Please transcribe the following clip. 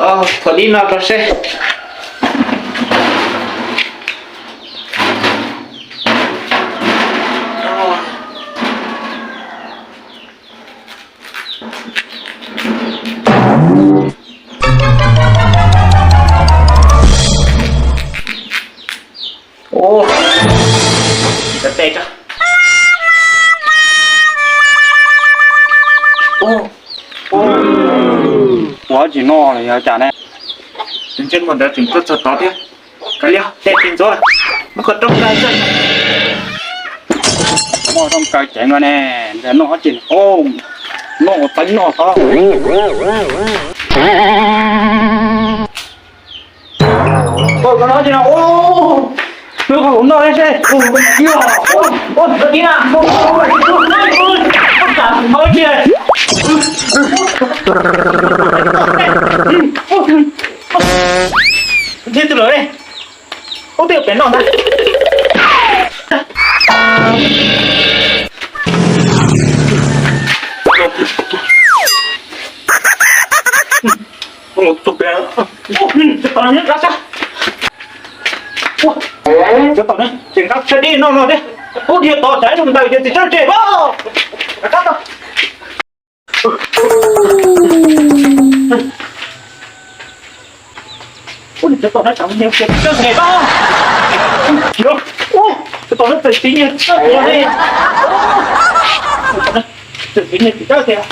Thaum li no rau seb. Ua tsis noj los yog cas ne? Tseem tuaj txog tod thiab. Kav liam, tej tsis ntxuav, muab koj rooj kaw xwb. Muab rooj kaw ceev no ne, ntawd noj tsis, noj ua teeb noj tod. Ua koj no tsis no, ua koj hauv noj seb, ua koj tib na, ua koj tib na, ua koj tib na. Ntsib tus lawm ne, ub twb pem noj ntag. Tus pem, tus tom no, tus tom no ces nqa tshav dib no no thiab, ub dhia tod tsam ib ntsis ntawd ces tsis txawj nres. Ub, tus tom no tsam nyias tsis txawj nres tod. Ub, tus tom no txawm tsis nyias txawj nres li. Txawm tsis nyias tsis txawj tias.